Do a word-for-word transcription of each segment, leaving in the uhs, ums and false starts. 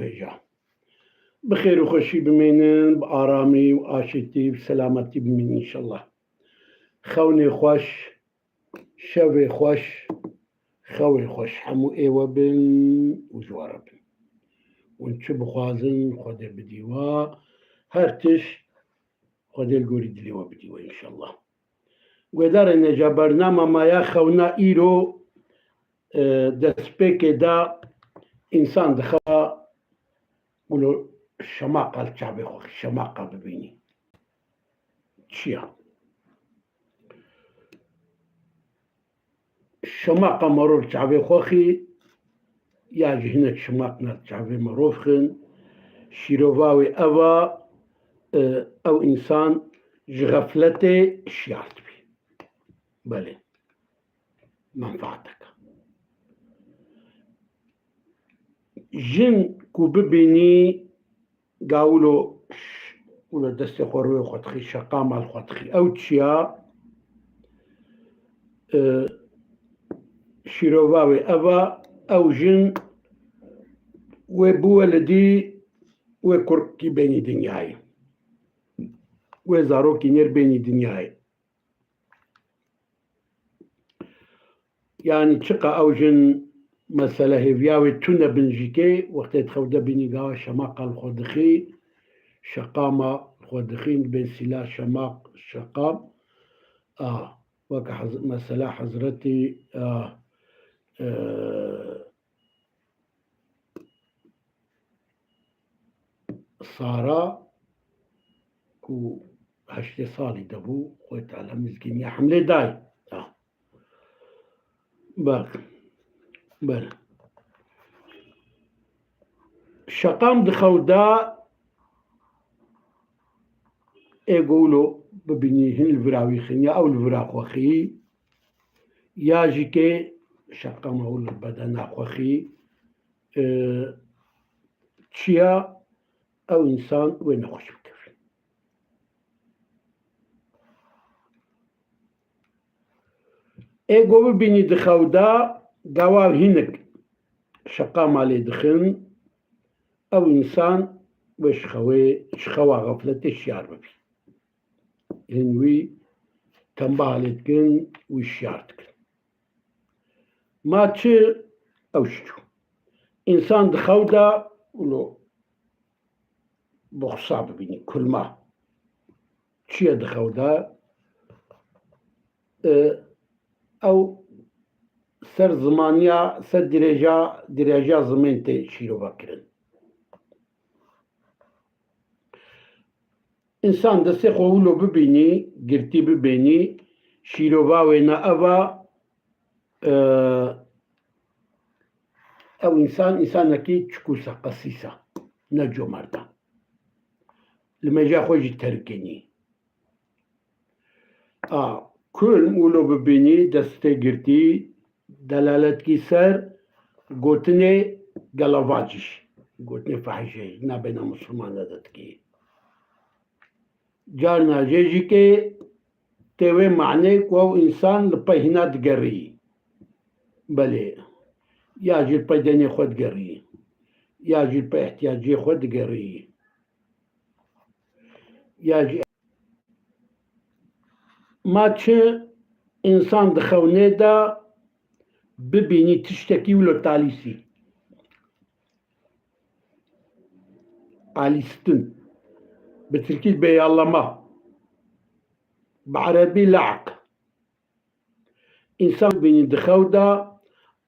hêja. Bi xêr û xweşî bimînin, bi aramî û aşîtî, bi selametî bimînin înşallah. Xewnê xweş, şevê xweş, xewê xweş hemû ê we bin û ji we re bin. Hûn çi bixwazin, Xwedê bidî we. Her tişt Xwedê li gorî dilê we bidî we înşallah. Guhdarên hêja, bernama me ya xewna îro, e, destpêkê de însan dixe wilo şemaqa li çavê xwe, şemaqa bibînî. Çi ya? Şemaqa merov çavê xwe xî, ya jî hinek şemaq na çavê merov xin, şîrova wê ev a, e, ew însan ji xefletê şiyar dibî. Belê. Menfaateke. Jin ku bibînî, ga wilo ş-, wilo destê xwe rûyê xwe dixî, şeqama li xwe dixî. Ew çiya, e, şîrova wê ev a, ew jin wê biwelidî, wê kurkî bênî dinyayê. Wê zarokî nêr bênî dinyayê. Yanî çiqa ew jin mesele hêviya wê tune bin jî kê, wextê dixew de bînî gawa şemaqa li xwe dixî, şeqama li xwe dixîn, dibên sîla şemaq, şeqam. A, weke hez-, mesela Hezretî, a, e, Sara ku heştê salî de bû, Xwedê Teala mizgîniya hemlê dayî. Ha. Bak. Bele. Şeqam di xew de ê go wilo bibînî hin li vira wî xin ya ew li vira xwe xî, ya jî kê şeqama wilo li bedena xwe xî, e, çiya ew însan wê nexweş bikevî. Ê go bibînî di xew de gawa hinek şeqama lê dixin, ew însan wê ji xewê, ji xewa xefletê şiyar bibî. Hin wî tembaha lê dikin, wî şiyar dikin. Ma çi ew ji çû. Însan di xew de wilo boxsa bibînî, kulma. Çi ye di xew de? E, ew ser zimaniya, ser dirêja, dirêja zimên tê şîrove kirin. Însan destê xwe wilo bibînî, girtî bibênî, şîrova wêne ev a, e, ew însan, însanekî çikûs e, qesîs e, ne comert e. Limêja xwe jî terikênî. A, kulm wilo bibînî, destê girtî, delaletkî ser gotinê gelavacîş, gotinê fehişê, nabêna misilman de dikî. Carna jê jî kê tê wê manê ku ew însan li pey hîna digerî. Belê. Ya jî li pey denê xwe digerî. Ya jî li pey ihtiyacê xwe digerî. Ya jî Ma çi însan di xewnê de bibînî tiştekî wilo talîsî. Alîstin. Bi tirkî bêyalama. Bi erebî le'q. Însan bibînî di xew de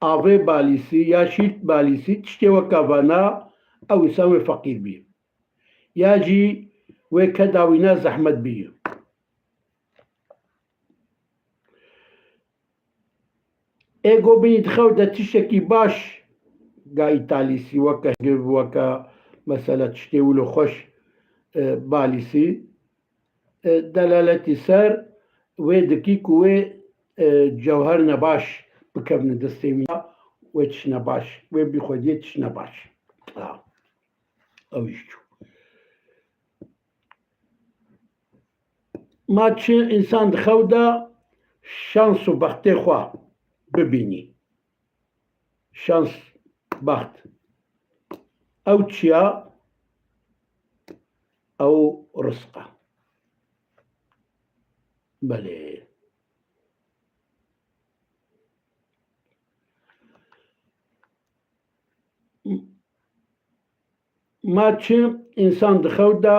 avê balîsî ya şîrt balîsî tiştê weka vana ew însan wê feqîr bî. Ya jî wê keda wî ne zehmet bî. Ê go bînî di xew de tiştekî baş ga îtalîsî, weke giv, weke mesela tiştê wilo xweş, e, balîsî, e, delaletî ser wê dikî ku wê, e, cewher nebaş bikevne destê wî, wê tişt nebaş, wê bî xwediyê tişt nebaş. Ha. Ew jî çû. Ma çi însan di xew de şans û bextê xwe bibînî. Şans, bext. Ew çi ya? Ew rizq e. Belê. Ma çi însan di xew de,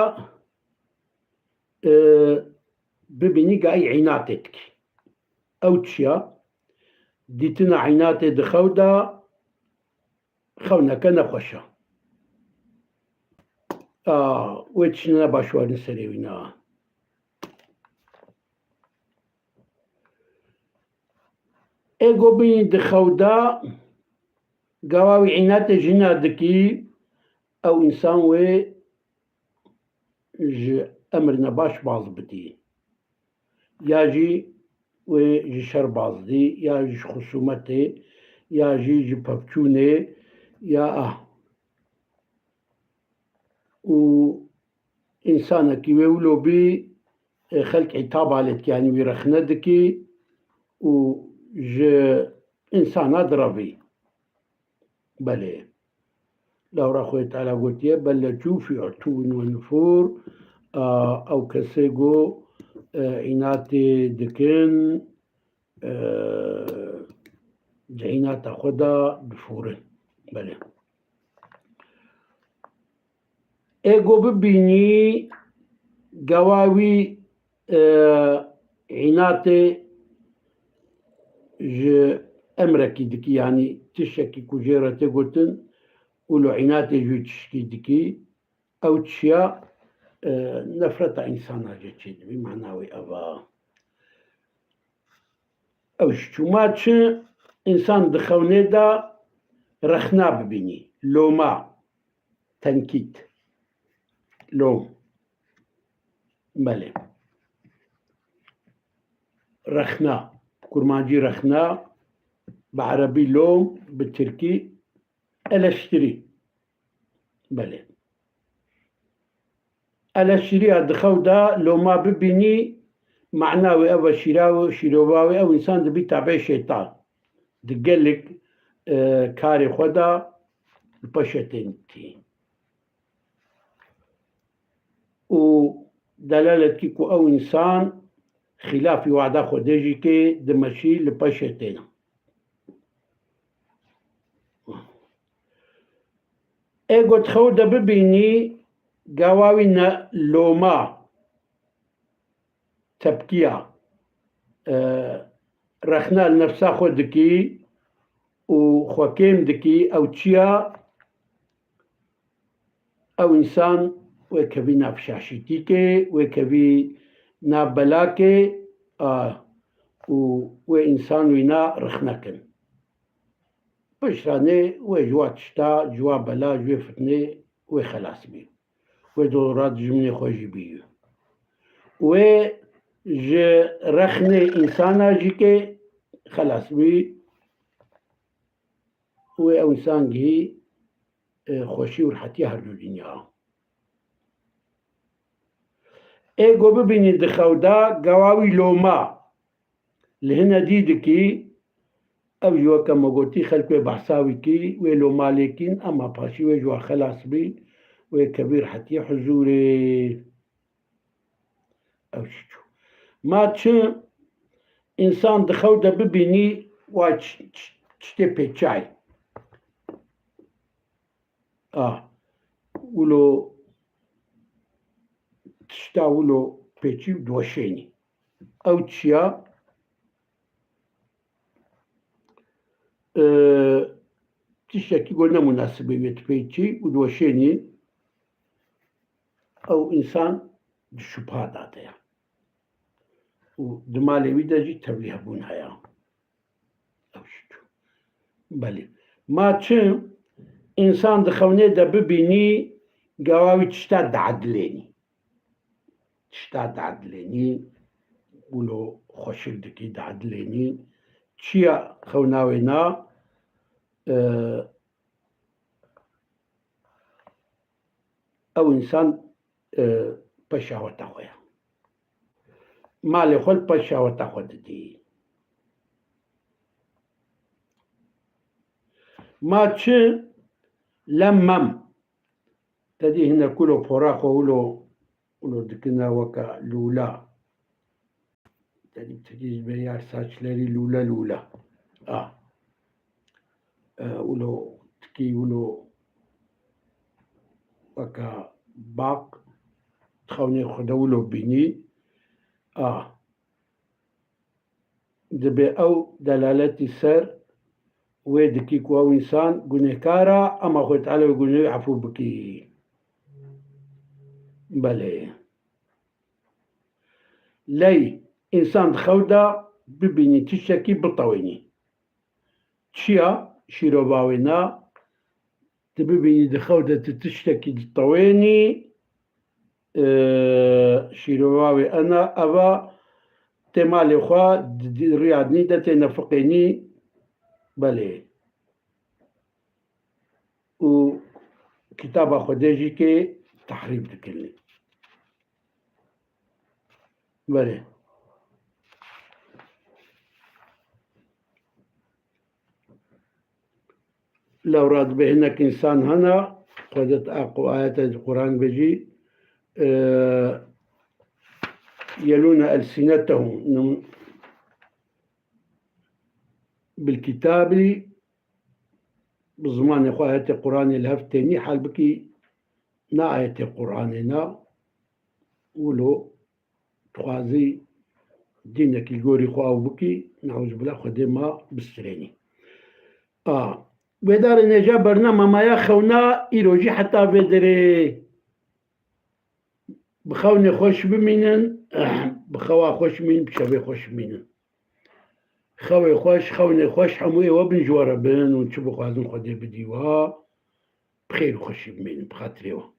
e, bibînî gayî înatê dikî. Ew çi ya? Dîtina înatê di xew de xewneke nexweş e. A, wê tiştine baş werin serê wî na. Ê go bînî di xew de, gawa wî înatê jina dikî, ew însan wê ji emir nebaş baz bidî. Ya jî wê ji şer baz dî, ya ji xusûmetê, ya jî ji pevçûnê, ya ah. Û însanekî wê wilo bî, e, xelk îtaba lê dikî, yanî wî rexne dikî û ji însana direvî. Belê. Lewra Xwedê Teala gotiye, "Bel lecû fî utûwin we nufûr." A, ew kesê go, e, înatê dikin, e, di înata xwe de difûrin. Belê. Ê go bibînî gawa wî, e, înatê ji emrekî dikî, yanî tiştekî ku jê re tê gotin, wilo înatê ji wî tişkî dikî, ew çiya, e, nefreta însana jê çêdibî, mana wê ev e. Ew ji çûma çi însan di xewnê de rexna bibînî, loma, tenkît, lom. Belê. Rexna, kurmancî rexna, bi erebî lom, bi tirkî eleştirî. Belê. Eleştiriya di xew de loma bibînî, mana wê ev e, şîra wê, şîrova wê, ew însan dibî tabê şeytan. Di gelek, e, karê xwe de li paşê tên tî. Û delaletkî ku ew însan xîlafî wada Xwedê jî kê, dimeşî li paşê têne. Ê got xew de bibînî, gawa wî ne loma, tepkiya, e, rexna li nefsa xwe dikî û xwe kêm dikî, ew çiya? Ew însan wê kevî nav şaşîtîkê, wê kevî nav belakê, a, û wê însan wîna rixne kin. Pişt re nê wê ji wa tişta, ji wa bela, ji wê fitnê wê xelas bî. Wê dora dijminê xwe jî bî. Wê ji rexnê însana jî kê xelas bî. Wê ew însan gihî, e, xweşî û rihetiya her du dinya. Ê go bibînî di xew de, gawa wî loma li hine dî dikî, ew jî weke me gotî, xelk wê behsa wî kî, wê loma lê kîn, ema paşî wê ji wa xelas bî, wê kevî rihetiyê huzûrê. Ew jî çû. Ma çi însan di xew de bibînî, wa ç-, ç-, tiştê pêçay. A, wilo tişta wilo pêçî û diweşênî. Ew çiya? E, tiştekî ku ne munasibê wê dipêçî û diweşênî, ew însan di şubha de de ye. Û di malê wî de jî tevlîhebûn heye. Ew jî çû. Belê. Ma çi însan di xewnê de bibînî, gawa wî tişta diedilênî. Tişta diedilênî, wilo xweşik dikî, diedilênî. Çiya xewna wê na, e, ew însan, e, paşaweta xwe ye. Malê xwe li paşaweta xwe didî. Ma çi lemmem, Te dî hinek wilo pora xwe wilo, wilo dikine weke lûle. Te dî bi tirkî jî bê yar saçleri lûle lûle. A. E, wilo tikî wilo weke baq, di xewnê xwe de wilo bînî. A. Dibê ew delaletî ser wê dikî ku ew însan gunehkar e, ema Xwedê Teala wê gunehê wî efû bikî. Belê. Ley însan di xew de bibînî tiştekî bitewênî. Çi ya? Şîrova wê ne. Tu bibînî di xew de tu tiştekî ditewênî, e, şîrova wê ena, eva tê malê xwe di, di riya dinî de têne fiqênî, belê. Û kitaba Xwedê jî kê tehrîf dikirinî. Belê. Lewra dibê hinek însan hene, Xwedê di aq û ayete di Quran ve jî, e, yelûne elsinetehum, nim-, bil kitabî, bi zimanê xwe ayetê Quranê li hev tênî, halbikî ne ayetê Quranê ne, wilo dixwazî dînekî li gorî xwe ew bikî, neuzubila Xwedê ma bistirênî. A, wêdarên hêja bernama me ya xewna îro jî heta vê derê bi xewnê xweş bimînin, bi xewa xweş bimînin, bi şevê xweş bimînin. Xewê xweş, xewnê xweş hemû ê we bin ji we re bin û çi bixwazin Xwedê bidî we, bi xêr û xweşî bimînin, bi xatirê we.